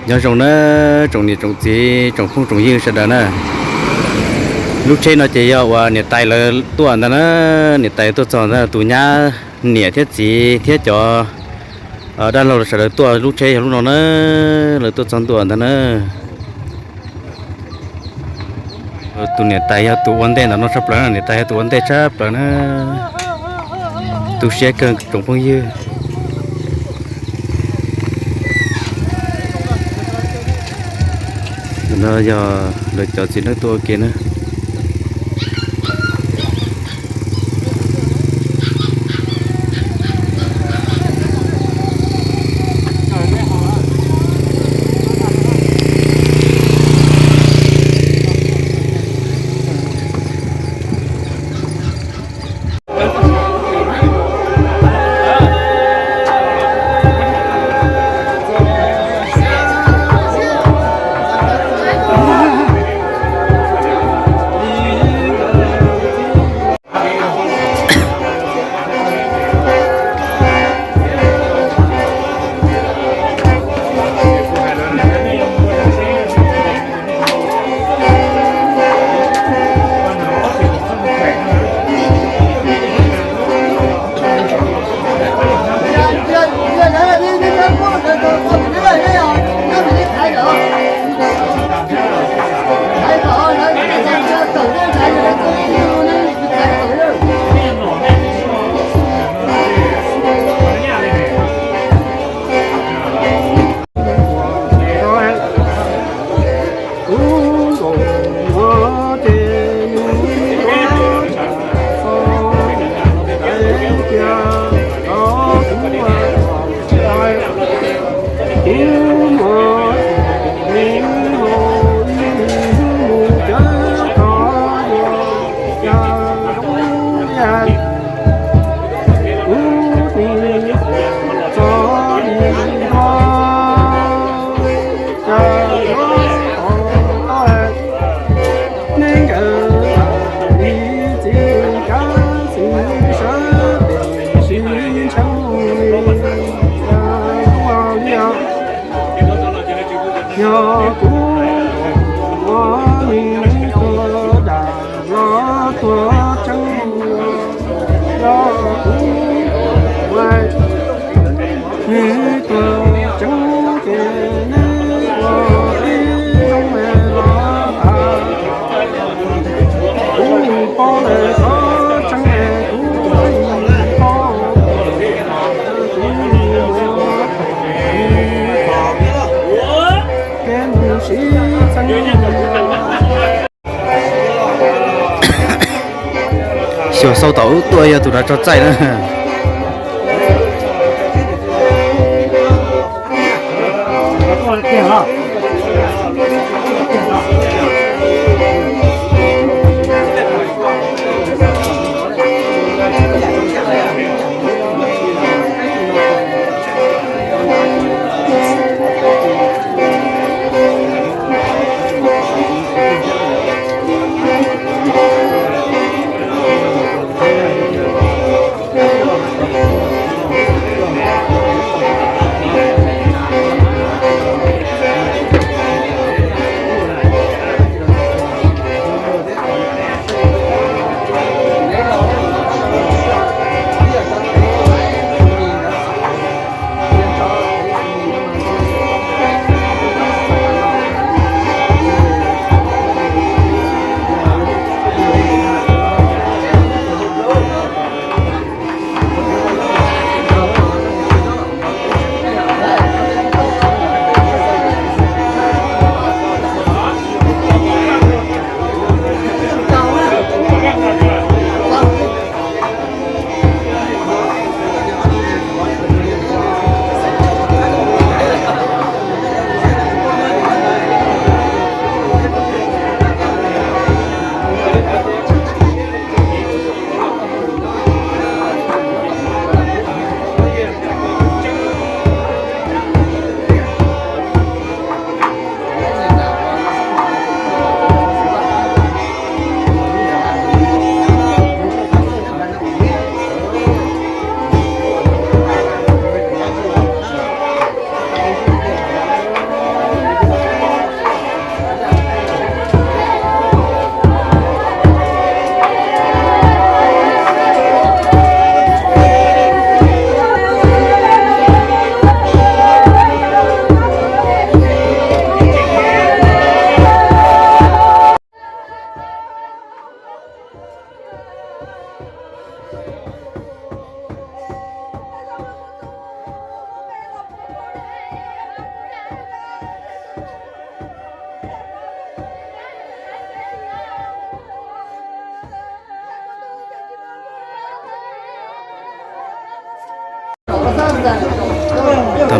Nyob zoo na, tsoom niam tsoom txiv tsoom phooj tsoom ywg sawv daws na. Lub tsheb no ces yog uas niam tais lawv tuaj ntag na. Niam tais tuaj txog ntag, tus nyab niam thiab txiv thiab cov dab laug sawv daws tuaj, lub tsheb yog lub no na. Lawv tuaj txog ntua ntag na. Tus niam tais yog tus ua ntej ntawm no tshaj plaws, niam tais yog tus ua ntej tshaj plaws na. Tu siab kawg tsoom phooj ywg. No yog lawv cov txiv neej tuaj ua ke na. Yog kuv ua nws tuag dam los tuag tseeb, yog kuv ua nws tuag tseeb ces neb ua ib zoo los tas. Kuv paub lawm qhov tseeb, kuv paub, kuv ua, ces nws sib txeeb. Xyuas xau tom ub tuaj yog tus hnav tso txaij na.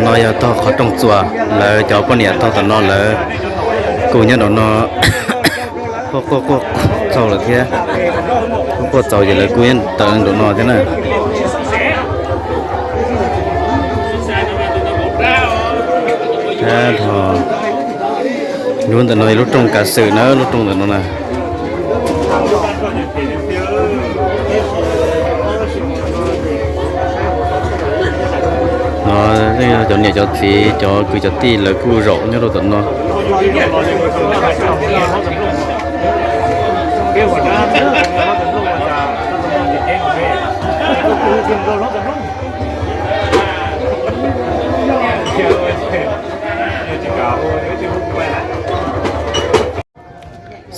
No yog tog qhov rooj txuas, lawv cov poj niam tog tom no lawv kuj nyob rau no, quaj quaj quaj txaus lawm thiab. Quaj quaj txaus ces lawv kuj nyob tawm rau no thiab na. Lub ntawm no lub rooj kav xwm na, lub rooj ntawm no na. No yog cov niam cov txiv cov kwv cov tij lawv kuj zaum nyob rau tom no.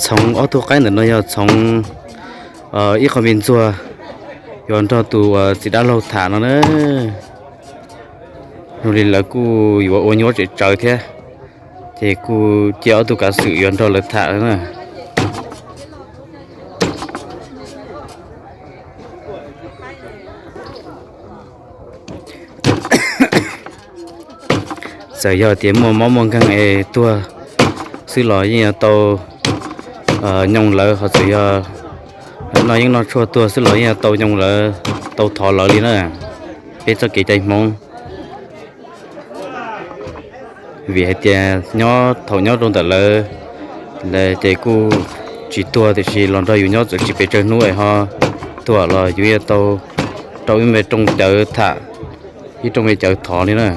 Txhoov ob tug qaib ntawm no yog txhoov ib qho me ntxuag yuav nrog tus uas txiv dab laug tham no na. Zoo li lawv kuj yuav ua nyuaj tsem tsawv thiab, ces kuj cia ob tug kav xwm yuav nrog lawv tham na. Txawm yog tias muaj mob muaj nkeeg es tuag xwb los yeej yuav tau nyob lawv, ho txawm yog noj yeeb noj tshuaj tuag xwb los yeej yuav tau nyob lawv, tau thov lawv li na, peb txoj kev cai Hmoob. Vim hais tias nyob thaum nyob rau ntawm lawv, lawv ces kuj tsis tuag tiam sis los nrog yus nyob txawm tsis pes tsawg hnub es ho tuag los yus yuav tau rau ib me rooj cawv tham, ib rooj me cawv thov li na.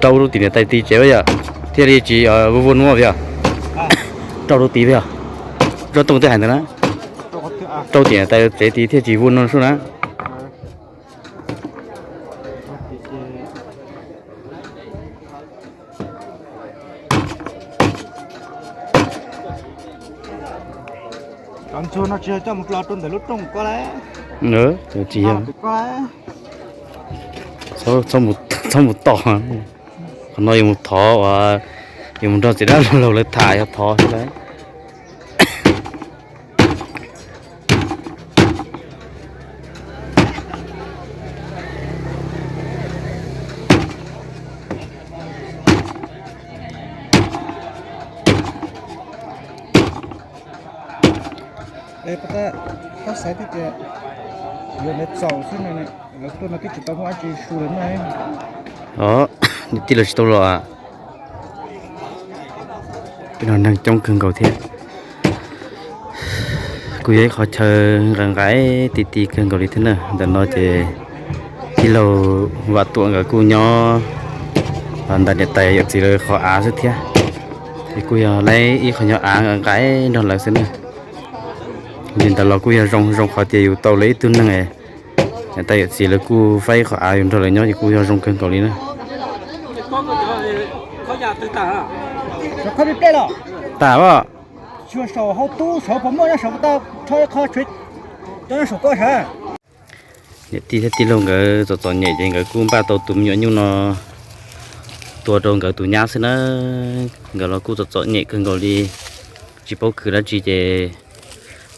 Rau rau tim niam tais tsev yom, thiaj li tsis vuj vuj nuab yog. Rau rau tim yog, rau tooj tej hais ntawd na. Rau tim niam tais tsev tid thiaj tsis vuj nuab sub na. Cov ntsuag no tsis yog coj mus dlo rau ntawm lub rooj ko lawm. Tsis yog. Txhob mus tom. Qhov no yuav mus thov uas yuav mus nrog txiv dab laug lawv tham yog thov xwb lawm. Koj xav tias yuav ntawd txaus xwb no, lawv tuaj no twb tsis tau muaj dab tsi su lawm no. Niam tij lawv tsis tau los. Peb no neeg coob kawg nkaus thiab. Kuj yog ib qhov chaw nqaim nqaim ti ti kawg nkaus li thiab na. Ntawm no ces tij laug Vam Tuam nkawd kuj nyob ntawm niam tais yawm txiv lawv qhov av xwb thiab. Ces kuj yog laib ib qho nyuag av nqaim nqaim nrog lawv xwb na. Li ntawd los kuj yog zoo zoo qhov tias yus tau lawv ib tug neeg, niam tais yawm txiv lawv kuj faib ib qho av yus nrog lawv nyob ces kuj yog zoo kawg nkaus li na. Tas as. Niam tij thiab tij laug nkawd txom txom nyem ces nkawd kuj npaj tau tus me nyuam nyuj no tua rau nkawd tus nyab xwb na. Nkawd los kuj txom txom nyem kawg nkaus li, tsis paub khwv dab tsi ces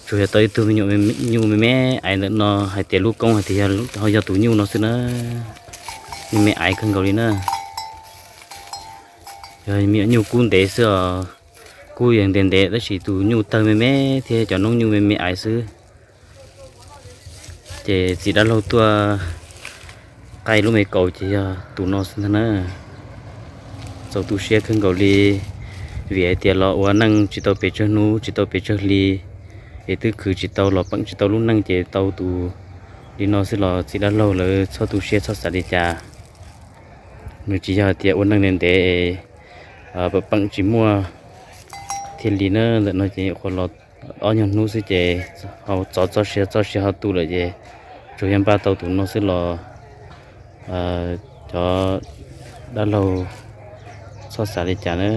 tsuas yog tau ib tug me nyuam nyuj me me aiv ntawm no hais tias lub koob hais tias ho yog tus nyuj no xwb na. Me me aiv kawg nkaus li na. Yog me nyuam nyuj kub ntev xwb os, kub yeej ntev ntev tab sis tus nyuj tawg me me thiab cov noob nyuj me me aiv xwb. Ces txiv dab laug tuaj qaij lub me kaus ces yog tus no xwb ntag na. Txaus tu siab kawg nkaus li, vim hais tias los ua neej tsis tau pes tsawg hnub tsis tau pes tsawg hli, es twb khwv tsis tau los peem tsis tau lub neej ces tau tus li no xwb los txiv dab laug lawv txhob tu siab txhob xav li cas. Nws tsis yog tias ua neej ntev ntev es peem tsis muaj thiaj li na, ntawm no ces nyuam qhuav los ob nyuag hnub xwb ces ho txov txoj sia txoj sia ho tu lawm ces tsuas yog npaj tau tus no xwb los cov dab laug txhob xav li cas na.